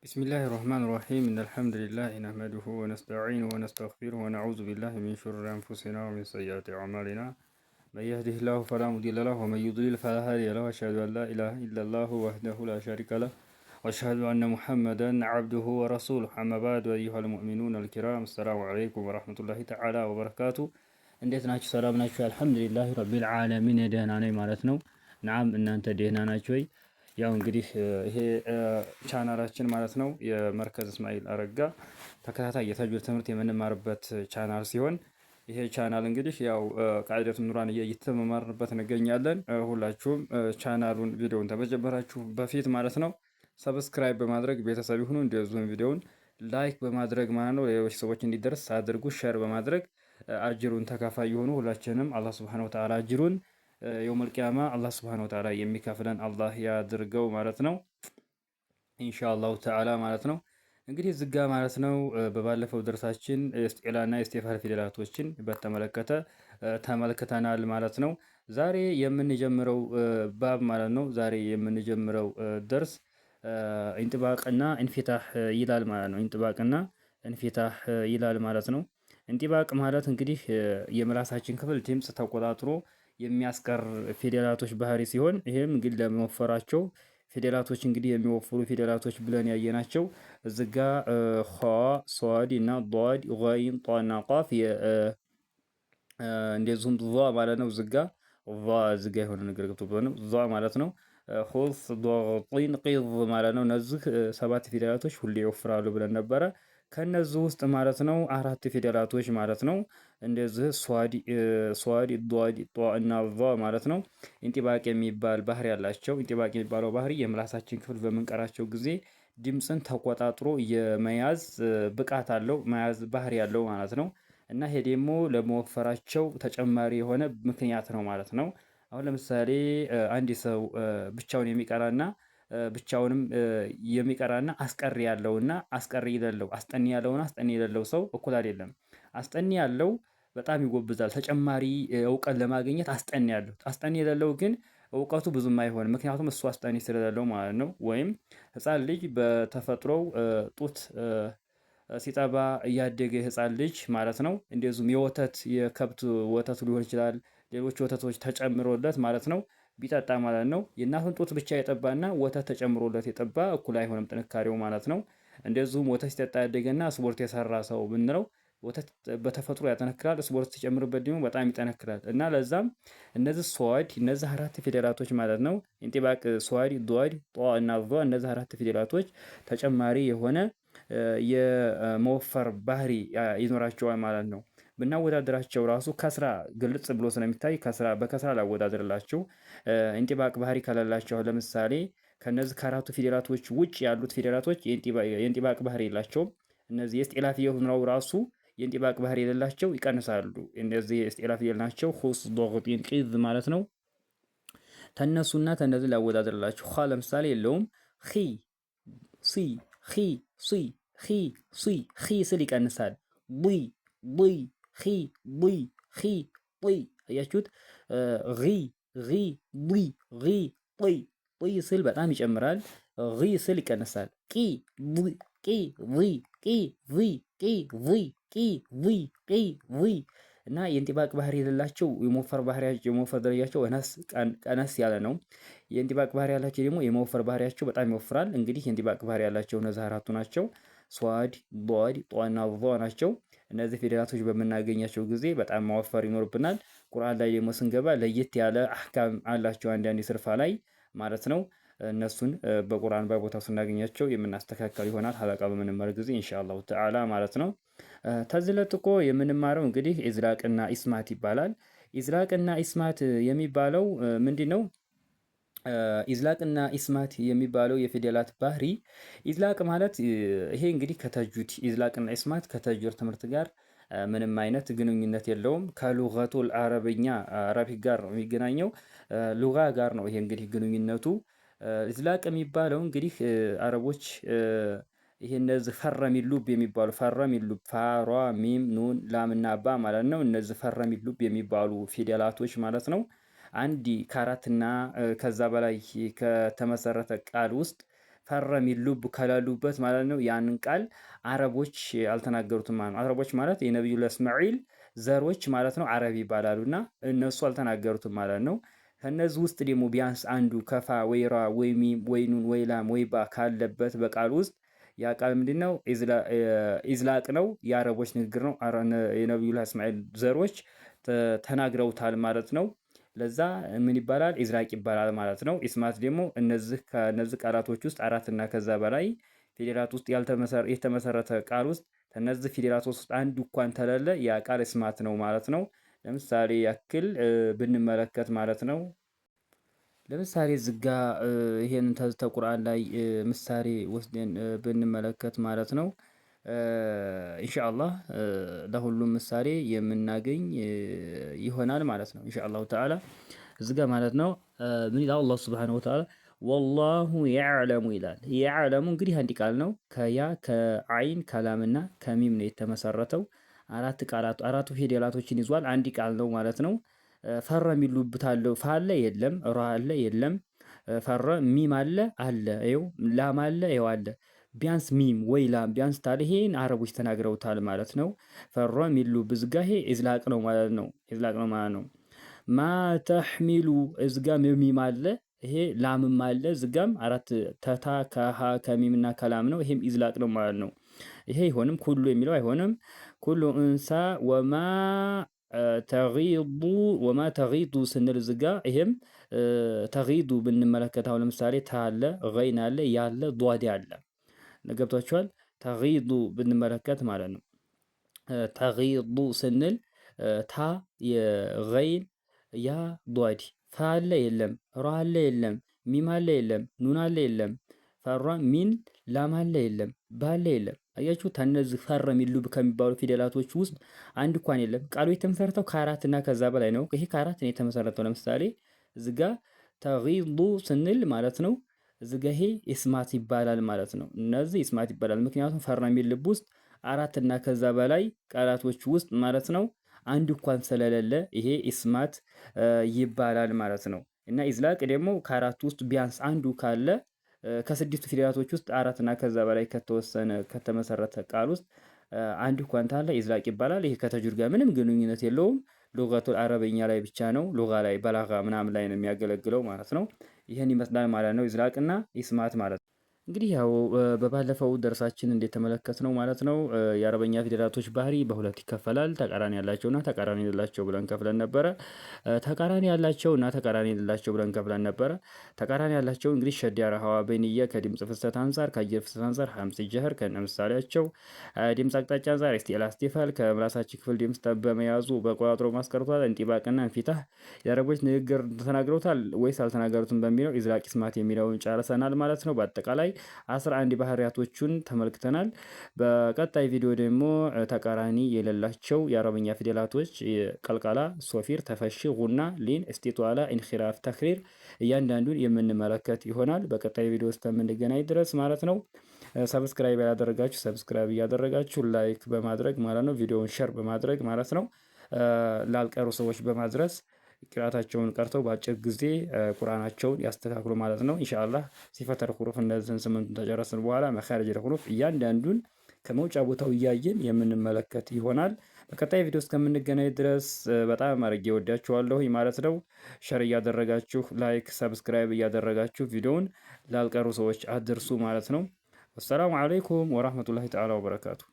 بسم الله الرحمن الرحيم، إن الحمد لله نحمده ونستعينه ونستغفره ونعوذ بالله من شرور أنفسنا ومن سيئات أعمالنا، من يهده الله فلا مضل له ومن يضلل فلا هادي له، وأشهد أن لا إله إلا الله وحده لا شريك له وأشهد أن محمدا عبده ورسوله. أما بعد، أيها المؤمنون الكرام، السلام عليكم ورحمة الله تعالى وبركاته። እንዴት ናችሁ? ሰላም ናችሁ? الحمد لله رب العالمين ደህና ነኝ ማለት ነው። نعم፣ እናንተ ደህና ናችሁ ወይ? ያው እንግዲህ ይሄ ቻናላችን ማለት ነው የመርከዝ እስማኤል አረጋ ተከታታይ የተጅዊድ ትምህርት የምንማርበት ቻናል ሲሆን ይሄ ቻናል እንግዲህ ያው ቃዒደቱ ኑራን እየተመማርንበት እንገኛለን። ሁላችሁም ቻናሉን ቪዲዮውን ከመጀመራችሁ በፊት ማለት ነው subscribe በማድረግ ቤተሰብ ይሁኑ። እንደዚሁም ቪዲዮውን like በማድረግ ማለት ነው ሌሎች ሰዎች እንዲደርስ አድርጉ። share በማድረግ አጅሩን ተካፋይ ይሁኑ። ሁላችንም አላህ سبحانه وتعالى አጅሩን يوم القيامة አላህ سبحانه وتعالى የሚከፍለን አላህ ያድርገው ማለት ነው። إن شاء الله تعالى ማለት ነው። እንግዲህ ዝጋ ማለት ነው። በባለፈው ደርሳችን ኢስጢላና ኢስቲፋል ፊደላቶችን በተመለከተ ተመልክተናል ማለት ነው። ዛሬ የምንጀምረው باب ማለት ነው። ዛሬ የምንጀምረው درس انطباق ና انفتاح ይላል ማለት ነው። انطباق ና انفتاح ይላል ማለት ነው። انطباق ማለት እንግዲህ የምላሳችን ክፍል ድምፅ ተቆጣጥሮ የሚያስቀር ፊደላቶች ባህሪ ሲሆን ይህም እንግዲህ ለመወፈራቸው ፊደላቶች እንግዲህ የሚወፍሩ ፊደላቶች ብለን ያየናቸው እዚጋ ኸ፣ ሷድ እና ዷድ፣ ገይን፣ ጧ እና ቋፍ፣ እንደዚሁም ዟ ማለት ነው። እዚጋ ዟ እዚጋ የሆነ ነገር ገብቶበት ነው፣ ዟ ማለት ነው። ኹስ፣ ዶጢን፣ ቂዝ ማለት ነው። እነዚህ ሰባት ፊደላቶች ሁሌ ይወፍራሉ ብለን ነበረ። ከነዚህ ውስጥ ማለት ነው አራት ፊደላቶች ማለት ነው እንደዚህ ሷድ፣ ዷድ፣ ጧ እና ዟ ማለት ነው انطباق የሚባል ባህሪ ያላቸው። انطباق የሚባለው ባህሪ የምላሳችን ክፍል በምንቀራቸው ጊዜ ድምፅን ተቆጣጥሮ የመያዝ ብቃት አለው፣ መያዝ ባህሪ ያለው ማለት ነው። እና ይሄ ደግሞ ለመወፈራቸው ተጨማሪ የሆነ ምክንያት ነው ማለት ነው። አሁን ለምሳሌ አንድ ሰው ብቻውን የሚቀራና ብቻውንም የሚቀራና አስቀሪ ያለውና አስቀሪ የሌለው፣ አስጠኒ ያለውና አስጠኒ የሌለው ሰው እኩል አይደለም። አስጠኒ ያለው በጣም ይጎብዛል፣ ተጨማሪ እውቀት ለማግኘት አስጠኒ ያለው። አስጠኒ የሌለው ግን እውቀቱ ብዙም አይሆንም፣ ምክንያቱም እሱ አስጠኒ ስለሌለው ማለት ነው። ወይም ሕፃን ልጅ በተፈጥሮው ጡት ሲጠባ እያደገ ሕፃን ልጅ ማለት ነው። እንደዚሁም የወተት የከብት ወተቱ ሊሆን ይችላል፣ ሌሎች ወተቶች ተጨምሮለት ማለት ነው ቢጠጣ ማለት ነው። የእናቱን ጡት ብቻ የጠባና ወተት ተጨምሮለት የጠባ እኩል አይሆንም ጥንካሬው ማለት ነው። እንደዚሁም ወተት ሲጠጣ ያደገና ስፖርት የሰራ ሰው ብንለው ወተት በተፈጥሮ ያጠነክራል፣ ስፖርት ሲጨምርበት ደግሞ በጣም ይጠነክራል። እና ለዛም እነዚህ ሷድ፣ እነዚህ አራት ፊደላቶች ማለት ነው انطباق ሷድ፣ ዷድ፣ ጧ እና ዟ፣ እነዚህ አራት ፊደላቶች ተጨማሪ የሆነ የመወፈር ባህሪ ይኖራቸዋል ማለት ነው። ብናወዳደራቸው ራሱ ከስራ ግልጽ ብሎ ስለሚታይ ከስራ በከስራ ላወዳደርላቸው። انطباق ባህሪ ከሌላቸው ለምሳሌ ከነዚህ ከአራቱ ፊደላቶች ውጭ ያሉት ፊደላቶች የ انطباق ባህሪ የላቸውም። እነዚህ የ استعلاء ፊደል ሆነው ራሱ የ انطباق ባህሪ የሌላቸው ይቀንሳሉ። እነዚህ የ استعلاء ፊደል ናቸው። ሁስ፣ ዶግጢን፣ ቂዝ ማለት ነው። ተነሱና ተነዚህ ላወዳደርላችሁ። ኻ ለምሳሌ የለውም። ኺ ሲ ኺ ሲ ኺ ሲ ኺ ስል ይቀንሳል። ቢ ቢ ኺ ቢ ኺ ጢ አያችሁት? ሪ ሪ ቢ ሪ ጢ ጢ ስል በጣም ይጨምራል። ሪ ስል ይቀንሳል። ቂ ቂ ቪ ቂ ቪ ቂ ቪ ቂ ቪ ቂ ቪ። እና የ انطباق ባህሪ የሌላቸው የመወፈር ባህሪያቸው የመወፈር ደረጃቸው ቀነስ ያለ ነው። የ انطباق ባህሪ ያላቸው ደግሞ የመወፈር ባህሪያቸው በጣም ይወፍራል። እንግዲህ የ انطباق ባህሪ ያላቸው እነዚህ አራቱ ናቸው። ሷድ፣ ዷድ፣ ጧና ዟ ናቸው። እነዚህ ፊደላቶች በምናገኛቸው ጊዜ በጣም ማወፈር ይኖርብናል። ቁርአን ላይ ደግሞ ስንገባ ለየት ያለ أحكام አላቸው አንዳንድ ስርፋ ላይ ማለት ነው። እነሱን በቁርአን በቦታው ስናገኛቸው የምናስተካከል ይሆናል ሀለቃ በምንማር ጊዜ إن شاء الله تعالى ማለት ነው። ተዚህ ለጥቆ የምንማረው እንግዲህ إزلاق ና إسمات ይባላል። إزلاق ና إسمات የሚባለው ምንድን ነው? إزلاق ና إسمات የሚባለው የፊደላት ባህሪ፣ إزلاق ማለት ይሄ እንግዲህ ከተጅዊድ፣ إزلاق ና إسمات ከተጅዊድ ትምህርት ጋር ምንም አይነት ግንኙነት የለውም። ከ لغة العربية Arabic ጋር ነው የሚገናኘው፣ لغة ጋር ነው ይሄ እንግዲህ ግንኙነቱ። إزلاق የሚባለው እንግዲህ አረቦች ይሄ እነዚህ ፈረሚሉብ የሚባሉ፣ ፈረሚሉብ ፋሯ፣ ሚም፣ ኑን፣ ላምና ባ ማለት ነው። እነዚህ ፈረሚሉብ የሚባሉ ፊደላቶች ማለት ነው። አንድ ከአራትና ከዛ በላይ ከተመሰረተ ቃል ውስጥ فر من لب ከሌሉበት ማለት ነው ያንን ቃል አረቦች አልተናገሩትም ማለት ነው። አረቦች ማለት የነቢዩላህ እስማዒል ዘሮች ማለት ነው። አረብ ይባላሉ እና እነሱ አልተናገሩትም ማለት ነው። ከነዚህ ውስጥ ደግሞ ቢያንስ አንዱ ከፋ ወይ ራ ወይ ሚም ወይ ኑን ወይ ላም ወይ ባ ካለበት በቃል ውስጥ ያ ቃል ምንድን ነው? ኢዝላቅ ነው። የአረቦች ንግግር ነው። የነቢዩላህ እስማኤል ዘሮች ተናግረውታል ማለት ነው። ለዛ ምን ይባላል? ኢዝላቅ ይባላል ማለት ነው። ኢስማት ደግሞ እነዚህ ከነዚህ ቃላቶች ውስጥ አራት እና ከዛ በላይ ፊደላት ውስጥ የተመሰረተ ቃል ውስጥ ከነዚህ ፊደላት ውስጥ አንዱ እንኳን ተለለ ያ ቃል ኢስማት ነው ማለት ነው። ለምሳሌ ያክል ብንመለከት ማለት ነው። ለምሳሌ ዝጋ ይሄንን ተቁርአን ላይ ምሳሌ ወስደን ብንመለከት ማለት ነው። ኢንሻአላህ ለሁሉም ምሳሌ የምናገኝ ይሆናል ማለት ነው። ኢንሻአላሁ ተዓላ እዚጋ ማለት ነው ምን ይላል አላህ ሱብሓነሁ ወተዓላ ወላሁ ያዕለሙ ይላል። ያዕለሙ እንግዲህ አንድ ቃል ነው። ከያ ከአይን ከላምና ከሚም ነው የተመሰረተው። አራት ቃላት አራቱ ፊደላቶችን ይዟል። አንድ ቃል ነው ማለት ነው። فر من لب አለው። ፋ አለ የለም፣ ራ አለ የለም፣ فر ሚም አለ አለ፣ ይኸው ላም አለ ይኸው አለ። ቢያንስ ሚም ወይ ላም ቢያንስ ታለ ይሄን አረቦች ተናግረውታል ማለት ነው። فر من لب እዝጋ ይሄ ኢዝላቅ ነው ማለት ነው። ኢዝላቅ ነው ማለት ነው። ما تحمل እዝጋ ሚም አለ ይሄ ላምም አለ ዝጋም አራት ተታ ከሃ ከሚምና ከላም ነው። ይሄም ኢዝላቅ ነው ማለት ነው። ይሄ አይሆንም። كل የሚለው አይሆንም። كل أنثى وما تغيض وما تغيض ስንል ዝጋ ይሄም تغيض ብንመለከት አሁን ለምሳሌ ታ አለ፣ ገይን አለ፣ ያለ ዷድ አለ። ገብቷችኋል? تغيض ብንመለከት ማለት ነው። تغيض ስንል ታ የገይን ያ ዷድ ፋ አለ የለም፣ ራ አለ የለም፣ ሚም አለ የለም፣ ኑን አለ የለም፣ فر من ላም አለ የለም፣ ባ አለ የለም። አያችሁ ከነዚህ فر من لب ከሚባሉ ፊደላቶች ውስጥ አንድ እንኳን የለም። ቃሉ የተመሰረተው ከአራት እና ከዛ በላይ ነው። ይሄ ከአራት ነው የተመሰረተው። ለምሳሌ እዚጋ تغيض ስንል ማለት ነው እዚጋ ይሄ ኢስማት ይባላል ማለት ነው። እነዚህ ኢስማት ይባላል። ምክንያቱም فر من لب ውስጥ አራት እና ከዛ በላይ ቃላቶች ውስጥ ማለት ነው አንድ እንኳን ስለሌለ ይሄ ኢስማት ይባላል ማለት ነው። እና ኢዝላቅ ደግሞ ከአራቱ ውስጥ ቢያንስ አንዱ ካለ ከስድስቱ ፊደላቶች ውስጥ አራት እና ከዛ በላይ ከተወሰነ ከተመሰረተ ቃል ውስጥ አንድ እንኳን ታለ ኢዝላቅ ይባላል። ይሄ ከተጅዊድ ጋር ምንም ግንኙነት የለውም። لغة العربية ላይ ብቻ ነው። ሉጋ ላይ በላጋ ምናምን ላይ ነው የሚያገለግለው ማለት ነው። ይህን ይመስላል ማለት ነው። ኢዝላቅና ኢስማት ማለት ነው። እንግዲህ ያው በባለፈው ደርሳችን እንደተመለከትነው ማለት ነው የአረበኛ ፊደላቶች ባህሪ በሁለት ይከፈላል። ተቃራኒ ያላቸውና ተቃራኒ የሌላቸው ብለን ከፍለን ነበረ። ተቃራኒ ያላቸው እና ተቃራኒ የሌላቸው ብለን ከፍለን ነበረ። ተቃራኒ ያላቸው እንግዲህ شدة رخاوة بينية ከድምፅ ፍሰት አንጻር፣ ከአየር ፍሰት አንጻር ሀምስ ጀህር ከነምሳሌያቸው ድምፅ አቅጣጫ አንጻር እስቲዕላ እስቲፋል ከምላሳችን ክፍል ድምፅ በመያዙ በቆጣጥሮ ማስቀርቷል። እንጢባቅና እንፊታህ የአረቦች ንግግር ተናግረውታል ወይስ አልተናገሩትም በሚለው ኢዝላቅ ኢስማት የሚለውን ጨርሰናል ማለት ነው። በአጠቃላይ 11 ባህሪያቶቹን ተመልክተናል። በቀጣይ ቪዲዮ ደግሞ ተቃራኒ የሌላቸው የአረበኛ ፊደላቶች ቀልቀላ፣ ሶፊር፣ ተፈሺ፣ ጉና፣ ሊን፣ እስቲጧላ፣ ኢንኺራፍ፣ ተክሪር እያንዳንዱን የምንመለከት ይሆናል። በቀጣይ ቪዲዮ እስከምንገናኝ ድረስ ማለት ነው። subscribe ያላደረጋችሁ subscribe እያደረጋችሁ like በማድረግ ማለት ነው፣ ቪዲዮውን share በማድረግ ማለት ነው፣ ላልቀሩ ሰዎች በማድረስ ቅራታቸውን ቀርተው በአጭር ጊዜ ቁርአናቸውን ያስተካክሉ ማለት ነው። ኢንሻአላህ صفات الحروف እነዚህን ስምንቱን ተጨረስን በኋላ مخارج الحروف እያንዳንዱን ከመውጫ ቦታው እያየን የምንመለከት ይሆናል። በቀጣይ ቪዲዮ እስከምንገናኝ ድረስ በጣም አድርጌ ወዳችኋለሁ ማለት ነው። share እያደረጋችሁ like፣ subscribe እያደረጋችሁ ቪዲዮውን ላልቀሩ ሰዎች አድርሱ ማለት ነው። والسلام عليكم ورحمة الله تعالى وبركاته።